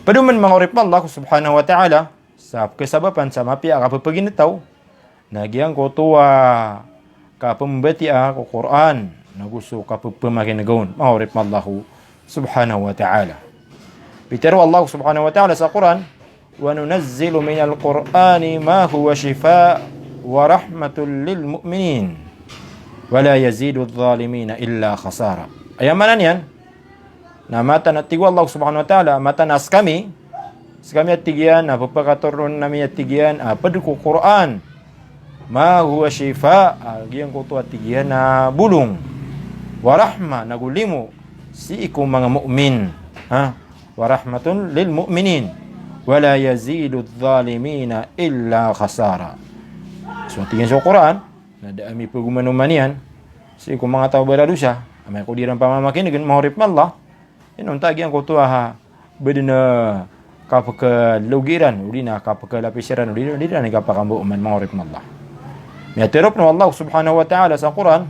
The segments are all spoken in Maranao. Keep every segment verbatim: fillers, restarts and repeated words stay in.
Pd on manga oripn o Allah subhanahu wa ta'ala sa pkhasabapan sa mapiya a kapphagintaw na giyangkoto a kapmbatiya ko Qur'an, nago so kapphamakin'ga on, manga oripn o Allah subhanahu wa ta'ala. Pitharo o Allah subhanahu wa ta'ala sa Qur'an, "Wa nunazzilu minal Qur'ani ma huwa shifa wa rahmatun lil mu'minin, wa la yazidudh dhalimina illa khasara." Aya maana niyan, na mataan a tig o Allah subhanahu wa ta'ala, mataan a skami, skami a tig iyan, a pphakatoron ami a tig iyan, a pd ko Qur'an, ma huwa shifa, a giyangkoto a tig iyan a bolong, wa rahma, nago limo sii ko manga mu'min. Ha? Wa rahmatun lil mu'minin, wa la yazidudh dhalimina illa khasara. So a tig iyan so Qur'an, na da a mipagomanoman iyan sii ko manga taw a baradosa, amay ko di iran pamamakin'gn, manga oripn o Allah. Inonta giyangkoto a ha, bdn a kapkhalogi iran, odi na kapkhalapis iran, odi na di iran kapakambooman, manga oripn o Allah. Miyatharo pn o Allah subhanahu wa ta'ala sa Qur'an,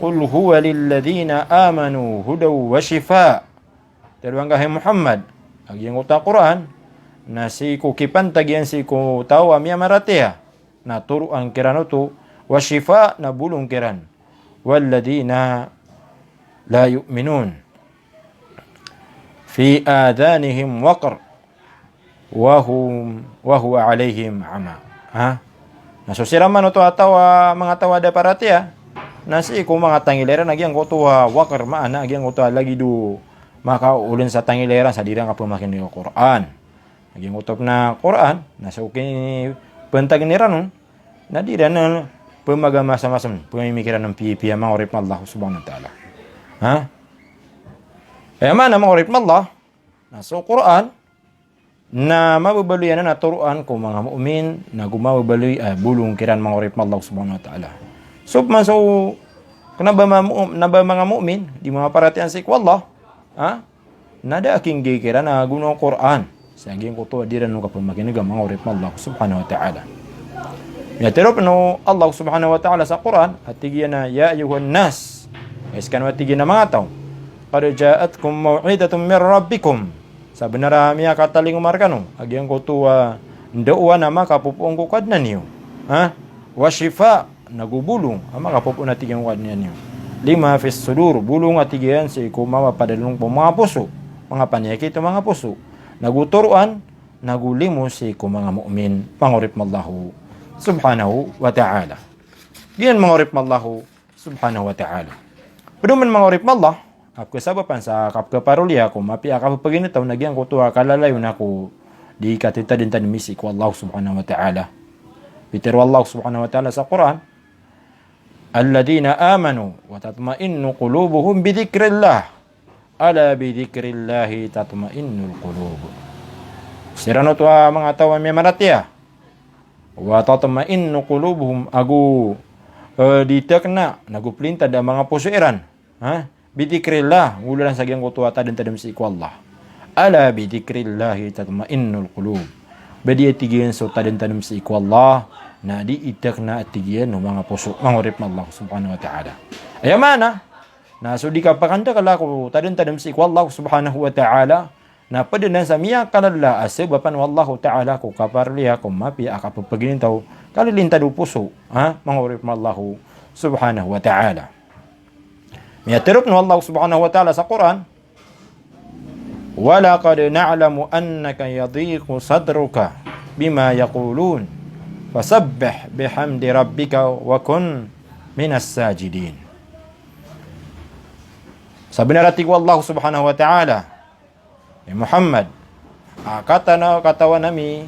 "Qul huwa lilladhina amanu hudaw wa shifa." Tharo angka, hay Muhammad, a giyangkoto a Qur'an na sii ko kipantag iyan sii ko taw a miyamaratiyaya, na toroan kiran oto, wa shifa, na bolong kiran. Walladhina la yu'minun fi adhanihim waqr wa hum, wa huwa alaihim ama. Ha? Na so siran man oto a taw a, manga taw a da paratiyaya, na sii ko manga tangila iran a giyangkoto a waqr, maana a giyangkoto a lagid o makaoln sa tangila iran sa di iran kapamakin'g ko Qur'an. A giyangkoto pn a Qur'an, na so kipantagn iran on, na di iran pmagamasamasn, pmimikiran piyapiya, manga oripn o Allah subhanahu wa ta'ala. Ha? Aya maana, manga oripn o Allah, na so Qur'an na mababaloy anan a toroan ko manga mu'min, nago mababaloy a bolong kiran, manga oripn o Allah subhanahu wa ta'ala. So pman so kna ba ma-, kna ba manga mu'min, di manga paratiyaya sii ko Allah, ha? Na da a kinggi kiran a gona o Qur'an sa giyangkoto a di iran on kapamakin'ga, manga oripn o Allah subhanahu wa ta'ala. Miyatharo pn o Allah subhanahu wa ta'ala sa Qur'an a tig iyan a, "Ya ayyuhan nas," hay skano a tig iyan a manga taw, "qad ja'atkum maw'idhatun min rabbikum." Sabnar a miyakatalingoma rkano a giyangkoto a ndaowan a makapopoon ko Kadnan iyo. Ha? Wa shifa, nago bolong a makapopoon a tig iyan ko Kadnan iyo. Lima fis sudur, bolong a tig iyan sii ko mapapadalm ko manga poso, manga paniyakit o manga poso. Nago toroan, nago limo sii ko manga mu'min, manga oripn o Allah subhanahu wa ta'ala. Giyanan, manga oripn o Allah subhanahu wa ta'ala. Pd on manga oripn o Allah, a pkhasabapan sa kapkhaparoliya ko mapiya a kaphagintaw na giyangkoto a kalalayon ko di katadntadmi sii ko Allah subhanahu wa ta'ala. Pitharo o Allah subhanahu wa ta'ala sa Qur'an, "Alladhina amanu wa tatma'innu qulubuhum bi dhikrillah. Ala bi dhikrillahi tatma'innul qulub." Siran oto a manga taw a miyamaratiyaya. Wa tatma'innu qulubuhum, ago, eh, di tkhna, nago plintad a manga poso iran. Ha? Bi dhikrillah, ngolalan sa giyangkoto a tadntadm sii ko Allah. Ala bi dhikrillahi tatma'innul qulub. Ba di a tig iyan so tadntadm sii ko Allah, na di i tkhna a tig iyan o manga poso, manga oripn o Allah subhanahu wa ta'ala. Aya maana, na so di kapakandakla ko tadntadm sii ko Allah subhanahu wa ta'ala, na pd anan sa miyakalala a sabapan o Allah ta'ala ko kaparoliya ko mapiya a kaphagintaw, kalilintad o poso, ha, manga oripn o Allah subhanahu wa ta'ala. Miyatharo pn o Allah subhanahu wa ta'ala sa Qur'an, "Wa laqad na'lamu annaka yadhiqu sadruka bima yaqulun, fasabbih bihamdi rabbika wa kun minas sajidin." Sabnar a tig o Allah subhanahu wa ta'ala, hay Muhammad, a katawan, katawan ami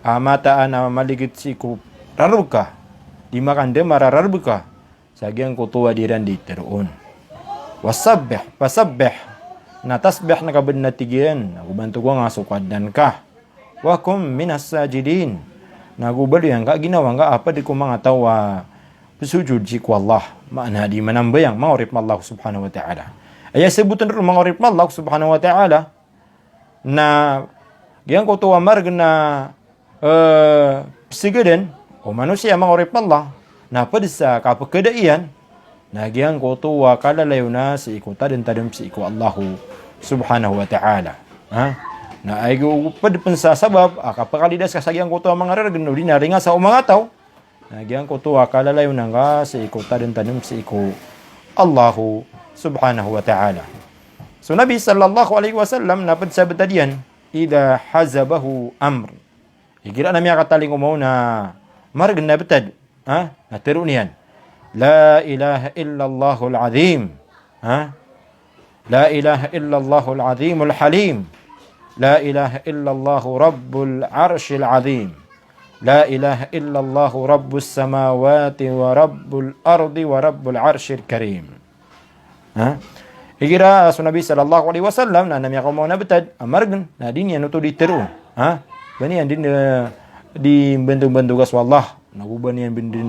a mataan a maligid sii ko rarb ka, di makandamar a rarb ka sa giyangkoto a di iran di tharoon. Wasabbih, fasabbih, na tasbih na kabd na tig iyan, na go bantogn ka so Kadnan ka. Wa kun minas sajidin. Na go baloy angka, ginawa angka a pd ko manga taw a psojod sii ko Allah. Maana di manambayang, manga oripn o Allah subhanahu wa ta'ala. Aya sabotn roo, manga oripn o Allah subhanahu wa ta'ala, na giyangkoto a margn a, eh, psagadan o manosiya, manga oripn o Allah, na pd sa kapkhada iyan na giyangkoto a kalalayon sii ko tadntadm sii ko Allah subhanahu wa ta'ala. Ha? Na aya go ped pen sa sabab a kapakalidas ka sa giyangkoto a manga reregen odi na ringasa o manga taw, na giyangkoto a kalalayon angka sii ko tadentadem sii ko Allahu subhanahu wa ta'ala. So Nabi sallallahu alaihi wasallam na ped sa betad iyan, idha hazabahu amr. Igira na miyakatalingoma on a maregen a betad, ha? Na teroon iyan, la ilaha illallahul azim. Ha? La ilaha illallahul azimul halim. La ilaha illallahu rabbul arshil azim. La ilaha illallahu rabbus samawati wa rabbul ardi wa rabbul arshil karim. Ha? Igira so Nabi sallallahu alaihi wasallam na, na miyakaoma on a betad a maregen, na di niyan oto di teroon. Ha? Ba niyan di, eh, di mbantobantoga so Allah. Na go ba niyan ben di,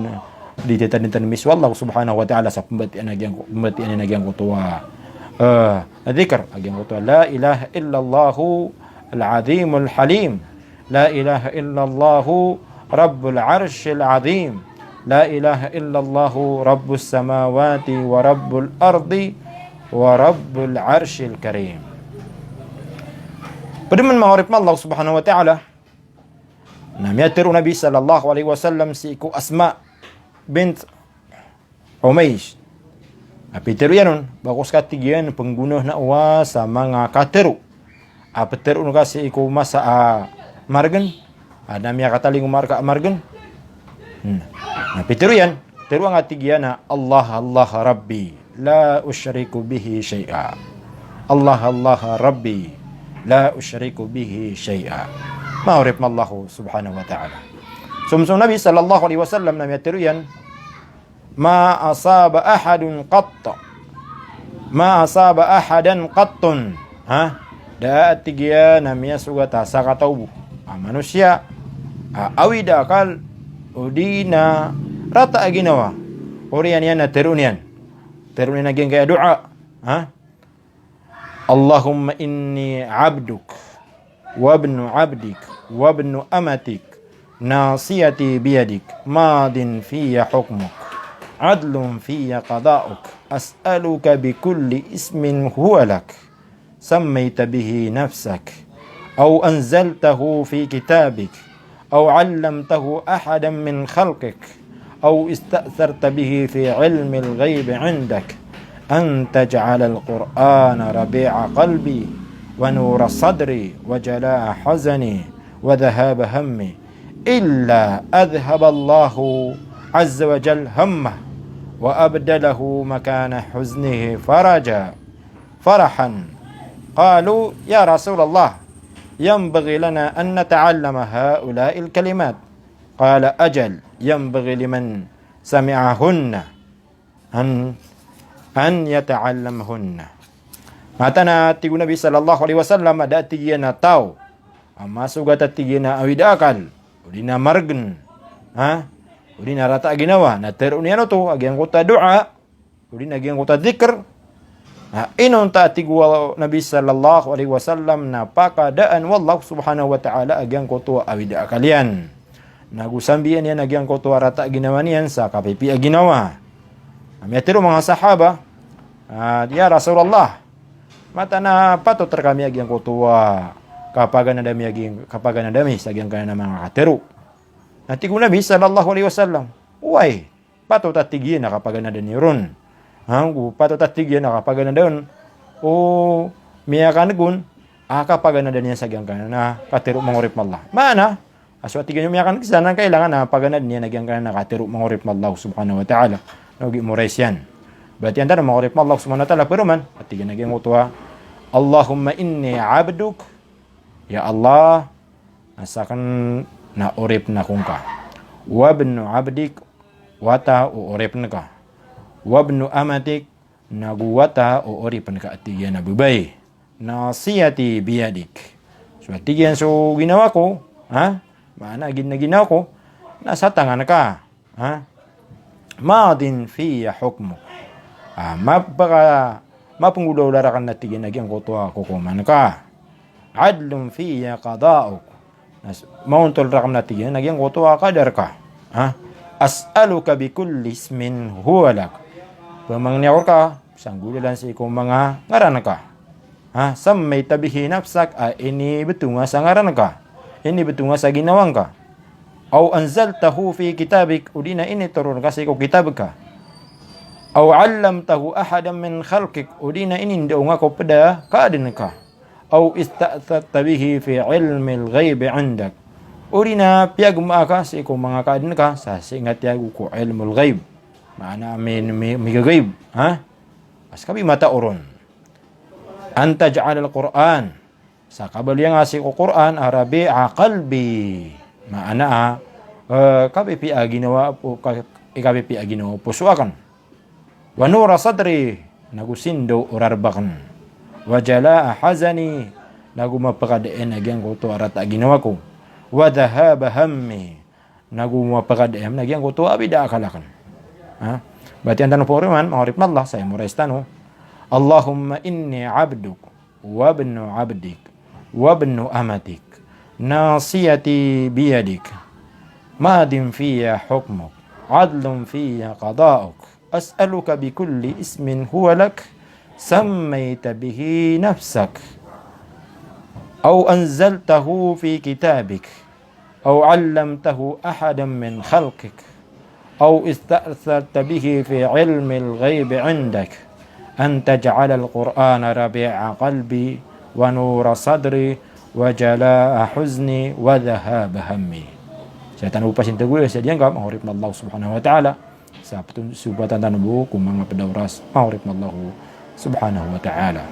di tetadentademi so Allah subhanahu wa ta'ala sa pembatian a giyangko-, pembatian a giyangkoto a, eh, dhikr a giyangkoto a la ilaha illallahul azimul halim. La ilaha illallahu rabbul arshil azim. La ilaha illallahu rabbus samawati wa rabbul ardi wa rabbul arshil karim. Ped man, manga oripn o Allah subhanahu wa ta'ala, na miyatero o Nabi sallallahu alaihi wasallam sii ko Asma bint Umaysh. A pitero iyan on, ba ko ska, tig iyan, penggonahn ako sa manga katero a peteroon ka sii ko masa a maregen, a na miyakatalingoma rka a maregen. Hmm. Na pitero iyan, tero angka, tig iyan a, Allah, Allah Rabbi, la ushriku bihi shay'a. Allah, Allah Rabbi, la ushriku bihi shay'a. Manga oripn o Allah subhanahu wa ta'ala. So, so Nabi sallallahu alaihi wasallam na miyatero iyan, ma asaba ahadun qatt. Ma asaba ahadan qattun. Ha? Da a, tig iyan, a miyasogat a sakataw bo a manosiya a awid a akal odi na rata a ginawa. Oriyan iyan na teroon iyan. Teroon iyan a giyangkaya a doa. Ha? Allahumma inni abduk, wa ibnu abdik, wa ibnu amatik, nasiyati biyadik, madin fiyya hukmuk, adlun fiyya qada'uk, as'aluka bikulli ismin huwa lak, sammayta bihi nafsak, aw anzaltahu fi kitabik, أو علمته أحدا من خلقك، أو استأثرت به في علم الغيب عندك، أن تجعل القرآن ربيع قلبي، ونور صدري، وجلاء حزني، وذهاب همي، إلا أذهب الله عز وجل همه، وأبدله مكان حزنه فرجا. فرحا. قالوا: يا رسول الله، ينبغي لنا أن نتعلم هؤلاء الكلمات. قال: أجل، ينبغي لمن سمعهن أن، أن يتعلمهن. Mataan a tig o Nabi sallallahu alaihi wasallam a da, tig iyan, a taw a masogat a, tig iyan, a awid a akal, odi na maregen, ha? Odi na rata a ginawa, na teroon iyan oto a giyangkoto a doa, odi na giyangkoto a dhikr. Na inonta, tig o Nabi sallallahu alaihi wasallam, na pakadaan o Allah subhanahu wa ta'ala a giyangkoto a awid a akal iyan. Na go sambian iyan a giyangkoto a rata a ginawa niyan sa kapipiya a ginawa. Na miyatero o manga sahaba, a, ya Rasulullah, mataan a patot rkami a giyangkoto a kapaganad ami a giya, kapaganad ami sa giyangkanan a manga katero. Na tig o Nabi sallallahu alaihi wasallam, oway, patot a, tig iyan, a kapaganadan iyo ron. Ha, go patot a, tig iyan, a kapaganadan o miyakaneg on a kapaganadan iyan sa giyangkanan a katero, manga oripn o Allah. Maana a so, tig iyan, o miyakaneg san na kailangan a paganadan iyan a giyangkanan a katero, manga oripn o Allah subhanahu wa ta'ala. Na ogaid morais iyan. Batiya antaa, manga oripn o Allah subhanahu wa ta'ala, paroman, a tig iyan a giyangkoto a, Allahumma inni abduk, ya Allah, a sakn na oripn ako ngka. Wa ibnu abdik, wata o oripn ka. Wa ibnu amatik, na go wata o oripn ka, tig iyan, a babay. Nasiyati biyadik. So, tig iyan, so ginawa ko, ha? Maana, giya na ginawa ko, na sa tangan ka. Ha? Madin fiyya hukmuk. A, mapaka, mapenggolawla rakn, a tig iyan, a giyangkoto a kokoman ka. Adlun fiyya qada'uk. Na s-, maontol rakn, a tig iyan, a giyangkoto a kadar ka. Ha? As'aluka bikulli ismin huwa lak. Pamangni ako rka sa nggolalan sii ko manga ngaran ka. Ha, sammayta bihi nafsak, a inibtong a sa ngaran ka, inibtong a sa ginawa ngka. Aw anzaltahu fi kitabik, odi na initoron ka sii ko kitab ka. Aw allamtahu ahadan min khalqik, odi na inindao ngka ko pd a kaadn ka. Aw ista'tharta bihi fi ilmil ghaibi indak, odi na piyagmaa ka sii ko manga kaadn ka sa sii nga tiyago ko ilmul ghaib. Maana mi, mi, migagaib, ha? Mas kabi mata oron. An taj'alal Qur'an, sa kabaloy angka sii ko Qur'an a rabi'a qalbi. Maana a, eh, kapipiya ginawa, o ka-, ikapipiya ginawa o poso akn. Wa nura sadri, nago sindaw o rarb akn. Wa jala'a hazani, nago mapakadaan a giyangkoto a rata a ginawa ko. Wa dhahaba hammi, nago mapakadaan a giyangkoto a bida a akal akn. Ha? Batiya tano poriman, manga oripn o Allah, sa imorais tano. Allahumma inni abduk, wa ibnu abdik, wa ibnu amatik, nasiyati biyadik, madin fiyya hukmuk, adlun fiyya qada'uk. As'aluka bikulli ismin huwa lak, sammayta bihi nafsak, aw anzaltahu fi kitabik, aw allamtahu ahadan min khalqik, aw ista'tharta bihi fi ilmil ghaibi indak, an taj'alal Qur'ana rabi'a qalbi, wa nura sadri, wa jala'a huzni, wa dhahaba hammi. Sa tano pasintagoya sa diyangka, manga oripn o Allah subhanahu wa ta'ala. Sa ptun-, sopatan tano bo ko manga pd a oras, manga oripn o Allah subhanahu wa ta'ala.